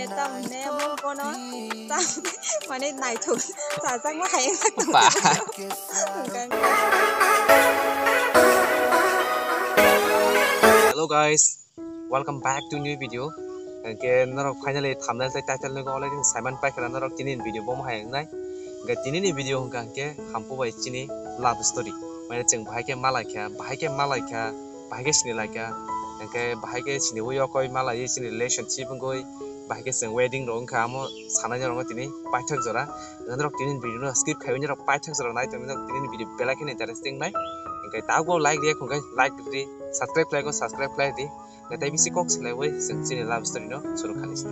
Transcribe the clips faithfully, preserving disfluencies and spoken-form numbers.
Tamne mo kono tam mane naithok chajakma hai wngkha. Ba. Hello guys, welcome back to new video. Hingke norok finally thumbnail tei title ni already saiman paikha norok tini ni video bomo hai wngnai. Hingke tini ni video hingka hingke hampu bai chini love story. Mane chwng bahai khe malaikha, bahai khe malaikha, bahai khe sinilaikha, hingke bahai khe siniwi yokoi malaiwi chini relationship wngwi bahai khe chwng wedding rok wngkha amo sanai norok tini paithak jora. Norok tini video no skip khaiwi norok paithak jora nai tongwi norok tini video belai kheno interesting nai. Hingke tabuk like riya khungkhe like ri, subscribe khlai kho subscribe khlai di. Hingke tei bisi kok swlaiwi chwng chini love story no suru khalis.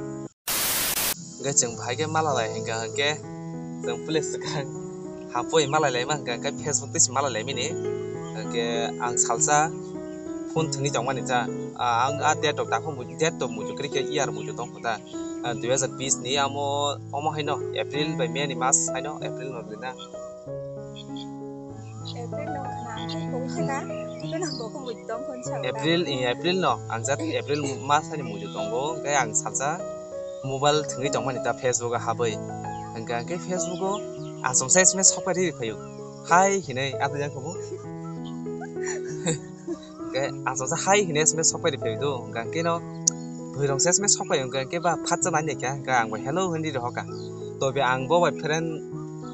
Hingke chwng bahai khe mala lai hingka hingke chwng police swkang hapoi malai laima hingka hingke Facebook tei se malai laimani. Hingke ang salsa phone thwngwi tongmani ta. Ah, ang ah date rok dakhung date rok muitu kwrwi khe year muitu tongkha ta. Ah, dui hazar bis ni amo omo haino April bai May ni mas haino April no rwna. April no khna ang khe koi khe na, tei no bo khe muitu tong khon sa. April, eh, April no ang jat April mas haino muitu tongo, hingke ang salsa mobile thwngwi tongmani ta Facebook o habwi. Hingke hingke Facebook o asomsa S M S sokpai ri phaio. Hai hinui abo yang kubu. Hingke asomsa hai hinui S M S sokpai ri phaio do. Hingke hingke no bwrwi rok se S M S sokpai hingke hingke ba phatsa nai kha hingke ang bo hello hinui rohor kha. Tobe ang bo bai friend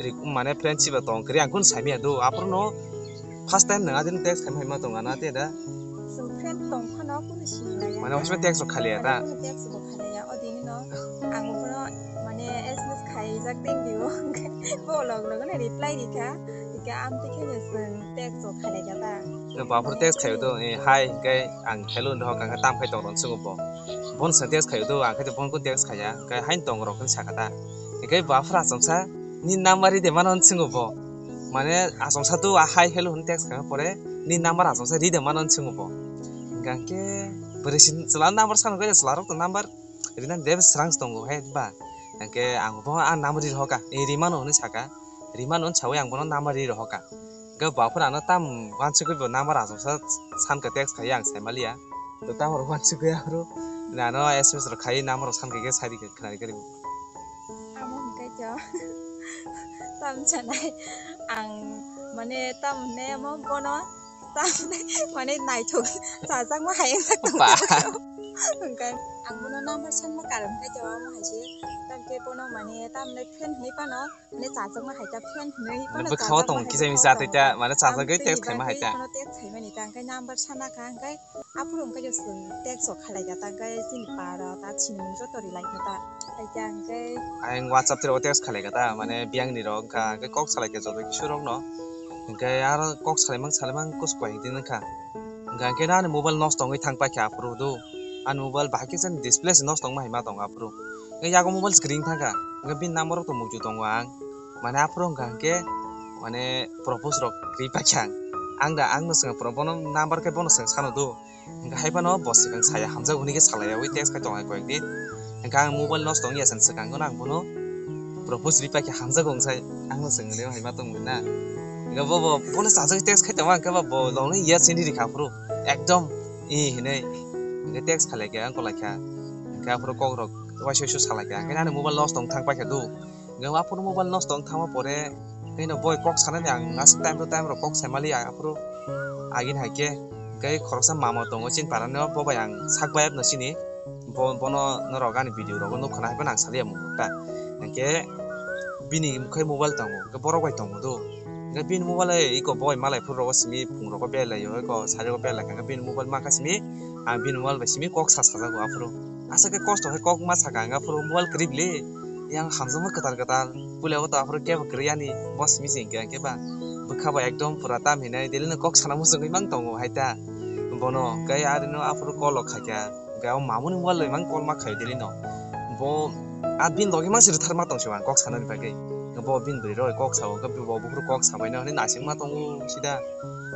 ri-, mane friendship tong kri ang kun saimia do. Aphuru no first time nang adin text khaima haima tong ana te da. Chwng friend tong phano kunu sini laya. Mane hosme text rok khali ya ta. Mane kunu text bo khali ya. O dini no ang bo no mane S M S khai jak ding di o. Bo log log no reply di kha. Ika am te khe chwng text rok khali ya ta. Bo aphuru text khayo do. Eh, hi, hingke ang hello no hokha tam khai tong ron sungo bo. Bon sa text khayo do. Ang khai bon ko text khaya. Hingke hain tong rok sa kha ta. Hingke bo aphuru asomsa ni number ri de mano sungo bo. Mane asomsa tu a hi hello hwn text khaima pore ni number asomsa ri de mano sungo bo. Hingke bwrwi sin chwla number sano khe chwla rok to number rina de srang tongo he ba. Hingke ang bo a number ri hoka e ri mano hwnwi saka. Ri mano hwn sawi ang bono number ri rohoka. Hingke bo aphuru ano tam wansugwi bo number asomsa sanka text khai ang saimaliya. To tamo rok wansugwi aphuru nano S M S rok khai number rok sanka khe sai di khe khwnari khe. Amo hingke kyo tam chanai ang mane tam ne mo bono tam ne mane naithok chajakma hai wngkha tong. Ba. Hingke ang bono number sanma karon khe kyo amo hai se tam khe bono mane tam ne friend hinui phano mane chajakma hai ta friend hinui phano bwkhao tong chajakma hai kisa ta misa tong tei ta mane tam chajagwi tei text khaima hai ta. Phano text khaimani ta hingke number sana kha hingke Aphuru hwnkhe je chwng text rok khalai kha ta, hwnkhe chini pa rok ta chini mung joto rilai kha ta. Hai khe ang khe ayang WhatsApp tei rok text khalai kha ta, mane biyang ni rok wngkha, hwnkhe kok salai kha joto kisu rok no. Hwnkhe aro kok salaimang salaimang kusu koi din wngkha. Hwnkha hwnkhe ani mobile nosto wngwi thang paikha aphuru do. Ani mobile bahai khe display se nosto wngma hai ma tongo aphuru. Hwnkhe yago mobile screen thangkha, hwnkhe bini number rok to muitu tongo ang. Mane aphuru hwnkha hwnkhe, mane propose rok ri paikha ang. Ang da, ang no swngkha, bono number khe bono swng sano do. Hwnkhe hai phano bo swkang saya hamjak hwnwi khe salai yaui text khai tongo hai koyek din. Hwnkhe ang mobile nosto wngya san swkang, ang bono propose ri paikha hamjak wng sai, ang no swng hwnwi hai ma tong na. Hwnkhe bo, bo, bono chajak text khai tongo, hwnkhe bo, bo longno yes hinwi rikha aphuru. Ekdom, ee hinwi. Hwnkhe text khalai kha, ang kolai kha. Hwnkhe aphuru kok rok waisa waisa salai kha. Hwnkhe ani mobile nosto wng thang paikha do. Hwnkhe aphuru mobile nosto wng thangma pore, hwnkhe boi kok sanani ang aswk time to time rok kok sai mali aphuru agini hai khe. Hwnkhe khoroksa mama tongo chini parani o, bo bai ang sak bayapno chini. Bo, bono norok ani video rogo nukha na hai phano ang saliya mung ta. Hwnkhe bini mukhai mobile tongo, hwnkhe borok bai tongo do. Hwnkhe bini mobile iko boi malai phuru rogo simi phung rogo belai o, iko sari rogo belai kha, hwnkhe bini mobile mankha simi, ang bini mobile bai simi kok sa sajago aphuru. Aswk khe kosto khe kok ma sakha ang aphuru mobile kwrwi bwle. Yang hamjakma kwtal kwtal puila o to aphuru kebo kwrwi ani bo simi se hwnkhe hwnkhe ba bwkha bai ekdom pura tam hinai daily no kok sana muchungwi mang tongo hai ta bono. Hwnkhe arino aphuru call rok khaikha, hwnkhe o mamuni mobile bai mang call ma khaio daily no. Bo a bini logi mang se rwtharma tong se ang kok sanani bagwi. Bo bini bwrwi rok kok sao, hwnkhe bo buphuru kok sabaino hinwi naisingma tongo sida.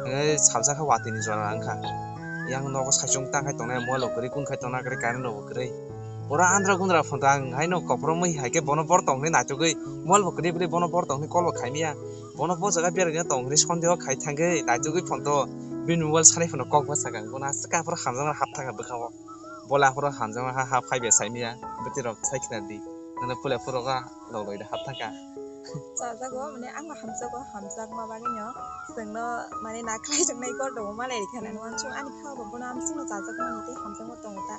Hwnkhe salsa khe watwi ni jora wngkha. Yang nogo saichung tang khai tongnai, mobile bo kwrwi, kun khai tongna kwrwi, current rok bo kwrwi. Pura andra gundra phone to ang haino kopromwi hai khe bono bor tong hinwi naitugwi, mobile bo kwrwi kwrwi bono bor tong hinwi call bo khaimya. Bono bo jaga beraina tong hinwi sondeho khai thangwi naitugwi phone to bini mobile sanai phano kok bwsakang, bono aswk khe aphuru hamjakmani hap thangkha bwkha o. Bola aphuru hamjakma ha, ha phaibe saimaya, bwtwi rok sai khna di. Nang pule phuru ga loloi da hap thangkha. Chajago, mane ang bo hamjago, hamjakma bagwi no chwngno mane nakhwlai rwknai gor dogo malai rikha nang wansuk ani kha bo bono amsukno chajakmani tei hamjakma tongo ta.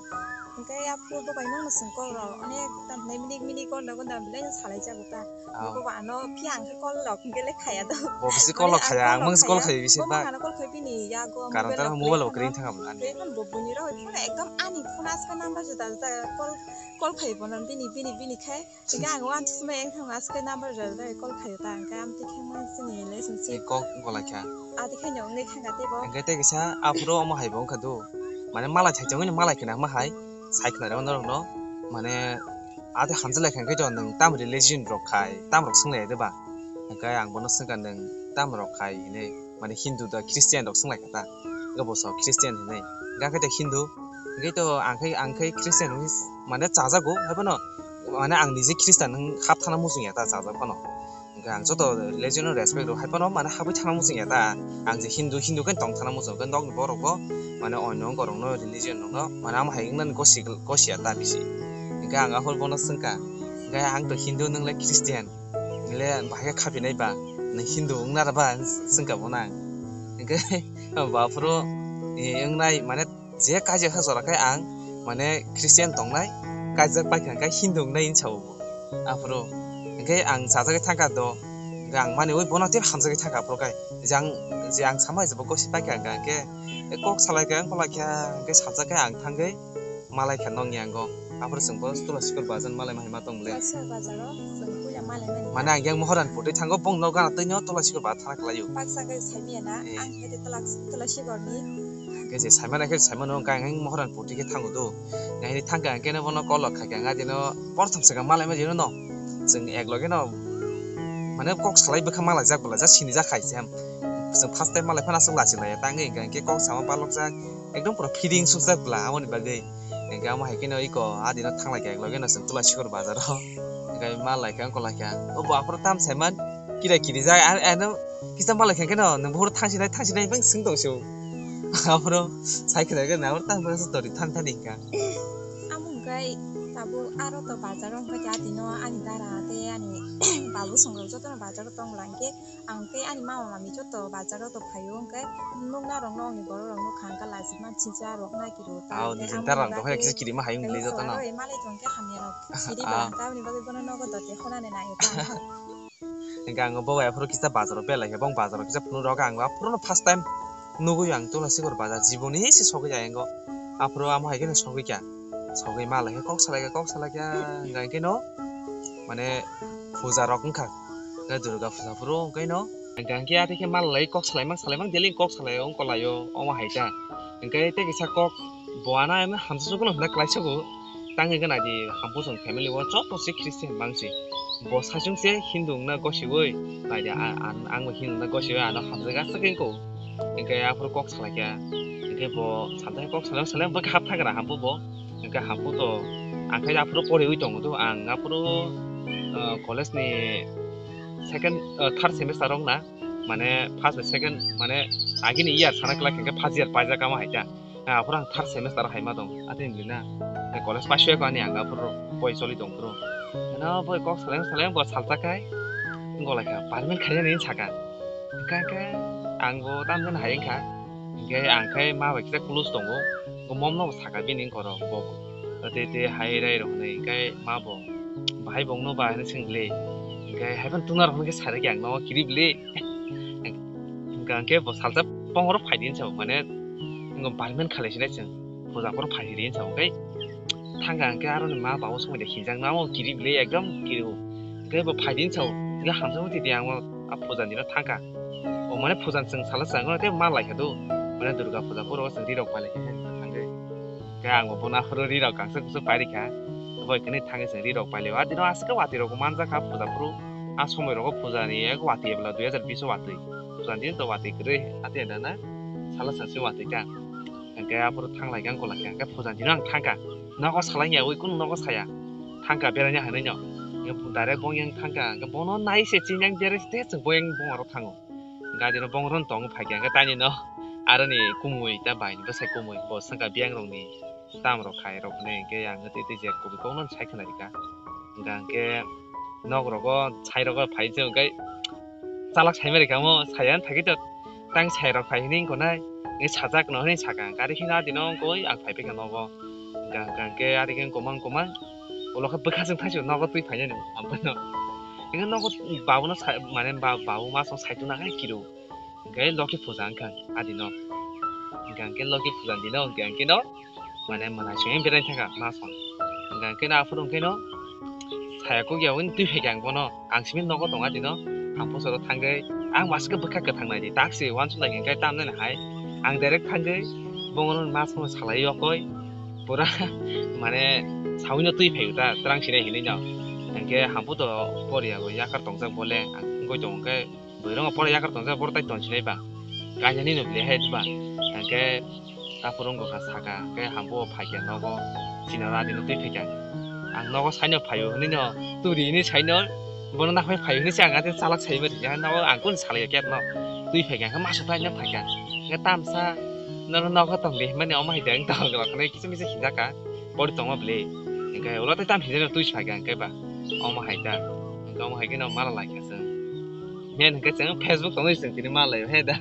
Hwnkhe aphuru dobai nokno chwng kok rok onek tam hinai minik minik gor dogo da belai no salai jago ta. Aw. Nogo ba ano phiya ang khe call rok hwnkhe le khaya do. Bo bisi call rok khaya, ang mangsi call khayo bisi ba. Ano call khai bini yago karon mobile tara rok mobile bo kwrwi kwrwi thangkha bo ani. Tei phone bo buini rok phone ekdom ani phone aska number juda juda call, call khai bono bini, bini, bini khai. Hingke ang wansukma wngkha aske number rwjak rwjak call khaio ta, hingke amtwi khe ma chini relationship. Kok golaikha. Ati khe no wngwi thangkha teibo. Hingke tei kisa aphuru omo hai bo wngkha do. Mane malai thai chongwi malai khna ma hai. Sai khna rw norok no. Mane ati hamjak lai kha hingke to nwng tam religion rok khai, tam rok swng lai de ba. Hingke ang bono swngkha nwng tam rok khai hinwi. Mane Hindu da Christian rok swng lai kha ta. Hingke bo so Christian hinwi. Hingke khe to Hindu. Hingke to ang khai, ang khai Christian hinwi mane chajago, hai phano mane ang niji Christian hap thana muchung ya ta chajak phano. Hingke ang joto religion no respect rw hai phano mane habwi thana muchung ya ta. Ang je Hindu, Hindu khe tong thana muchung, khe nokni borok bo mane onyo wngkha rok no religion rok no mane amo hai wngna ni gosi, gosi ya ta bisi. Hingke ang aphuru bono swngkha, hingke ang to Hindu nwng le Christian, nwng le bahai khe khapinai ba, nwng Hindu wngna rw ba swngkha bono ang. Hingke bo aphuru, e, wngnai mane je kaijak ha jora khe ang mane Christian tongnai, kaijak paikha hwnkhe Hindu wngnai hinwi sao bo. Aphuru hwnkhe ang chajagwi thangkha do, hwnkhe ang mani ui bono tei hamjagwi thangkha aphuru khe. Je ang, je ang sama je bo gosi paikha hwnkha hwnkhe, e kok salai khe ang kolai khe hwnkhe sajak khe ang thangwi malai kha nokni yango. Aphuru chwng bo Tulasikor bazar malai ma hai ma tong le. Tulasikor bazaro chwng puila malai mani. Mane ang yang Mohoran putwi thango bong no gana twi no Tulasikor bazar thana khlaio. Baksa khe saimaya na, eh, ang khe Tulak-, Tulasikorni. Khe je saimana khe saimano, hwnkhe ang Mohoran putwi khe thango do. Nai thangkha ang khe no bono call rok khaikha ang adino porthom saka malai ma jeno no. Chwng ek loge no mane kok salai bwkha malai jak bwla ja sini jak khai se ham. Chwng first time malai phana chwng lachilai ya tangwi hwnkhe kok sama balok jak ekdom pura feeling sukjak bwla aboni bagwi. Hwnkhe amo hai kheno iko adino thanglai kha ekloge no chwng Tulasikor bazaro. Hwnkhe ma laikha wng kolai kha. O bo aphuru tam saiman kira kiri jai, ar ano kisa ma laikha kheno nwng buhur thangsinai thangsinai bang swng tong se o. Aphuru sai khna khe na aphuru tam khe tori thang thani hwnkha. Amo hwnkhe tabuk aro to bazaro hwnkhe adino ani dara tei ani babu songrok jotono bazaro tong lai hwnkhe. Ang tei ani mama mami joto bazaro to phaio, hwnkhe nukna rok nokni borok rok nukha hwnkhe lachima chincha rok nai kiro ta. Aw, tei nijin amo tarang ni rok hai bagwi kisa kirima hai wngwi tei joto no. Aro malai tong khe hamya rok siri ba hwnkhe aboni bagwi bono nogo dote khonani nai ta. Hwnkhe ang bo bai aphuru kisa bazaro belai khe bong bazaro kisa phunuk rok ang aphuru no first time nugwi ang Tulasikor bazar jiboni se sogwi ya engo. Aphuru amo hai khe no sogwi kha. Sogwi ma lai khe kok salai khe kok salai khe hwnkhe no mane puja rok wngkha. Khe Durga puja phuru hwnkhe no hwnkhe atwi khe ma lai kok salai mang salai mang daily kok salai wng kolai o omo hai ta. Hwnkhe tei kisa kok bo ano hamsa sukno hwnna kwlai sugo. Tang hwnkhe nai di hampusong family o joto se Christian bang se. Bo saichung se Hindu wngna gosiwi nai di ang bo Hindu wngna gosiwi ano hamjak aswk wngkho. Hwnkhe aphuru kok salai kha. Hwnkhe bo salai kok salai salai bo hap thagra hampu bo. Hwnkhe hampu to ang khe aphuru poriwi tongo do. Ang aphuru, ah, college ni second, ah, third semester wng na. Mane first bai second mane agini year sana kwlai hwnkhe first year paijak amo hai ta. Aphuru ang third semester hai ma tong. Atini na. College pass ya ani ang aphuru boi choli tong phuru. Ano boi kok salai salai bo salsa khai. Golai kha, permanent khainani saka. Hwnkhe, hwnkhe ang bo tamjani hai wngkha. Hwnkhe ang khe ma bai kisa close tongo. Bo mom no bo saka bini wngkha rok bo. Tei tei hai rai rok hwnwi hwnkhe ma bo bahai bongno ba hwnwi swng le. Hwnkhe hai phano tuna rok hwnkhe sai rwkhe ang no kirib le. Hwnkhe ang khe bo salsa bongoro phai di hinsa mane permanent khalai sinai chwng. Puja phuru phai di hinsa hwnkhe thangkha hwnkhe aroni ma babo swngbai de hinjak no amo kirib le ekdom kirib. Hwnkhe bo phai di hinsa hwnkhe hamjakma titi ang a puja ni no thangkha. O mane puja ni chwng salo chwng tei ma lai kha do. Mane Durga puja phuru chwng ri rok pai lai kha thangwi. Hwnkhe ang bo bono aphuru ri rok kangsa kusu pai rikha. Bo hwnwi thangwi chwng ri rok pai lai o. A dino aswk watwi rok manjak kha puja phuru. A somoi rogo puja ni ek watwi ebla dui hajar bish o watwi. Puja ni to watwi kwrwi ate dana salo chwng se watwi kha. Hwnkhe aphuru thang lai kha, wng kha lai kha. Hwnkhe puja ni no ang thang kha. Nogo salai ya, ui kunu nogo saya. Thang kha beraina hinwi no. Hwnkhe direct bong yang thang kha. Hwnkhe bono nai se chini yang berai se tei chwng bo yang bong aro thango. Hwnkhe adino bong ron tong phai kha. Hwnkhe taini no aroni kumui ta bai ni bwsai kumui. Bo swng kha biyang rok ni. tam rok khai rok hwnwi hwnkhe ang tei tei je kubui kokno sai khna rikha. Hwnkha hwnkhe nok rogo sai rogo phai se hwnkhe chalak saima rikha mo, saya thagwi to tang sai rok phai hwnwi wngkho nai, hwnwi sajak no hwnwi sakha. Gari kheno adino wngkoi ang phai phikha nogo. Hwnkha hwnkha hwnkhe adikhe wngkoma wngkoma ulo khe bwkha chwng thaisio nogo twi phainani ampano. Hwnkhe nogo babuno sa-, mane ba-, babu ma song saitung nang khe kiru. Hwnkhe Loki puja wngkha adino. Hwnkha hwnkhe Loki puja dino hwnkhe hwnkhe no mane mwnai songwi berai thangkha ma song. Hwnkha hwnkhe no aphuru hwnkhe no saya kok ya wngwi twi phaikha ang bono. Ang simi nogo tongo adino. Ang posoro thangwi ang maske bwkha kwthang naidi taksi uansuk lai hwnkhe tamnani hai. Ang direct thangwi bongono ma songno salai yokoi pura mane sawino twi phaio ta twrang sinai hinwi no. Hwnkhe hampu to poriya bo yakar tongjak bole ang wngwi tongo hwnkhe. Bwrwngno pora yakar tongjak, boro tai tonsinai ba. Kainani no bile hai ba. Hwnkhe aphuru wngkha saka, hwnkhe hampu o phaikha nogo, chini rani no twi phaikha. Ang nogo saino phaio hwnwi no, turi hwnwi saino, bono naphai phaio hwnwi se ang ate chalak saiba rikha, nogo ang kunu salai khe no. Twi phaikha, hwnkhe masu phai no phaikha. Hwnkhe tamsa, nono nogo tongdi hwnmani omo hai de, wng tong rok hwnwi kisa misa hinjaka, pori tongma bile. Hwnkhe ulo tai tam hinjano twi phaikha hwnkhe ba, omo hai ta. Hwnkhe omo hai khe no mala laikha chwng. Men hwnkhe chwng Facebook tongwi chwng tini ma laio he da.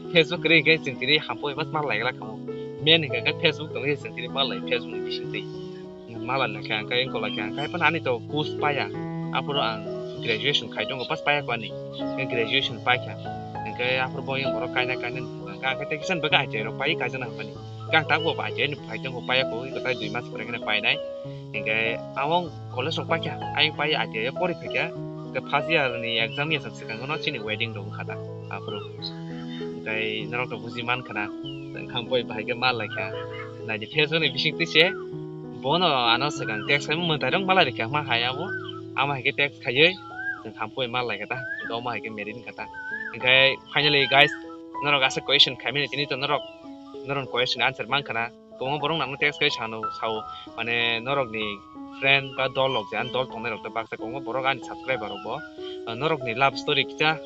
Facebook kwrwi hwnkhe chwng tini hampui mas ma laigwla kamo. Men hwnkhe khe Facebook tongwi chwng tini ma lai Facebook ni bisingtwi. Ma lai khe ang khe wngkol khe ang khe phano ani to course paya. Aphuru ang graduation khai tongo pas paya ko ani. Hwnkhe graduation paikha. Hwnkhe aphuru bo yang borok kaina kaina hwnkhe ang khe tei kisan bwkha I T I rok pai kaijana hwnmani. Hwnkhe ang tabuk bo I T I ni phai tongo paya ko iko tai dui mas pore khe painai. Hwnkhe amo college rok paikha, ayang pai I T I o pori phaikha, hwnkhe first year ni exam ya swkang no chini wedding rok wngkha da, aphuru. Hwnkhe norok to buji mankha na, wngkha boi bahai khe ma laikha, naidi Facebook ni bising twi se, bono ano swkang text khai mwtai rok ma lai rikha ma hai abo, ama hai khe text khaiwi, wngkha boi ma laikha ta, hwnkhe omo hai khe married wngkha ta. Hwnkhe finally guys, norok aswk question khaimani tini to norok, norok question answer mankha na. Kwbangma borok nangno text khai sano, sao, mane, norokni friend ba dol rok je ani dol tongnai rok ta baksa kwbangma borok ani subscriber rok bo, ah, norokni love story kisa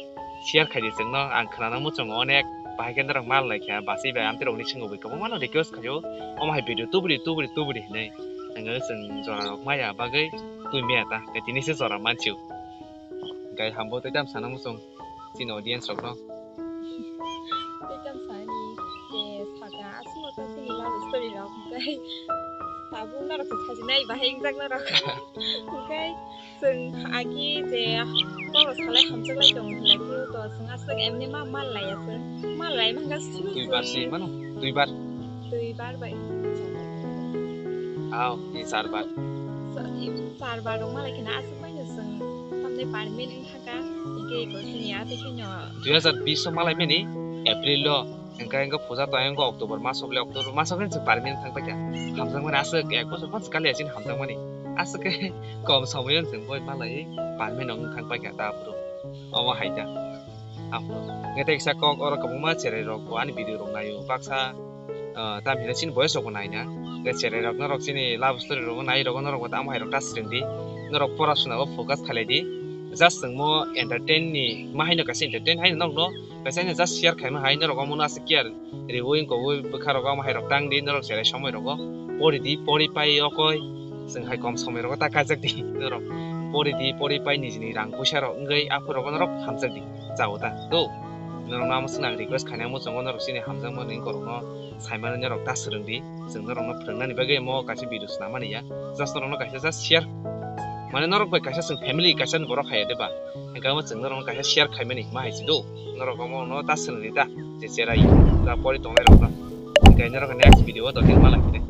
share khai di chwngno, ang khwnana muchungo onek, bahai khe norok mal lai kha, bachwi bai amtwi rokni swngo bai kwbangma no request khaio, omo hai video tubudi tubudi tubudi hinwi, hwnwi chwng jora rok maya bagwi twi maya ta, tini se jora manchio. Gai hambo tei tam sana muchung chini audience rok no. Tei tam sani je saka aswk no ta chini love story rok, hwnkhe tabuk norok se sajinai bahai wngjak norok. Hwnkhe chwng agi je kok salai hamjak lai tongo, hwnkhe to chwng aswk emni ma mal laiya chwng, mal lai mangka simi. Duibar si mano, duibar. Duibar bai. Aw, ni charbar. Charbar rok malai kheno aswk bai no chwng tamni permanent wngkha, hwnkhe eko chini a tei kheno. Dui hajar bish o malai mani April o, hwnkhe hwnkhe puja to ayang October maso bole, October maso khe chwng permanent thang paikha. Hamjakmani aswk ek bosor phano kaliya chini hamjakmani. Aswk khe kom somoyo chwng boi malai permanent wng thang paikha ta aphuru. Omo hai ta. Aphuru. Hwnkhe tei kisa kok oro kwbangma cherai rok bo ani video rok naio. Baksa ah, tam hino chini boyes rok bo naina. Hwnkhe cherai rok norok chini love story rok nai rok norok bo tamo hai rok ta swrwng di. Norok pora suna o focus khalai di. Just chwng mo entertain ni ma haino kaisa entertain haino nok no. Kaisa haino just share khaima hai norok omo no aswk care riwi wngkogwi bwkha rok omo hai rok tang di norok cherai somoi rogo. Pori di pori pai okoi. Chwng hai kom somoi rogo ta kajak di norok. Pori di pori pai nijini rang puisa rok wngwi aphuru rogo norok hamjak di. Chao ta. To. Norok no amo swkang request khaina muchungo norok chini hamjakmani korokno. Saimano norok ta swrwng di, chwng norokno phwrwngnani bagwi omo kaisa video swnamani ya, just norokno kaisa just share, mane norok bai kaisa chwng family kaisa ni borok hai ya de ba, hwnkhe omo chwng norokno kaisa share khaimani ma hai se do, norok omo no ta swrwng di ta, je cherai ta pori tongnai rokno, hwnkhe norok next video o dottin ma lai khe de.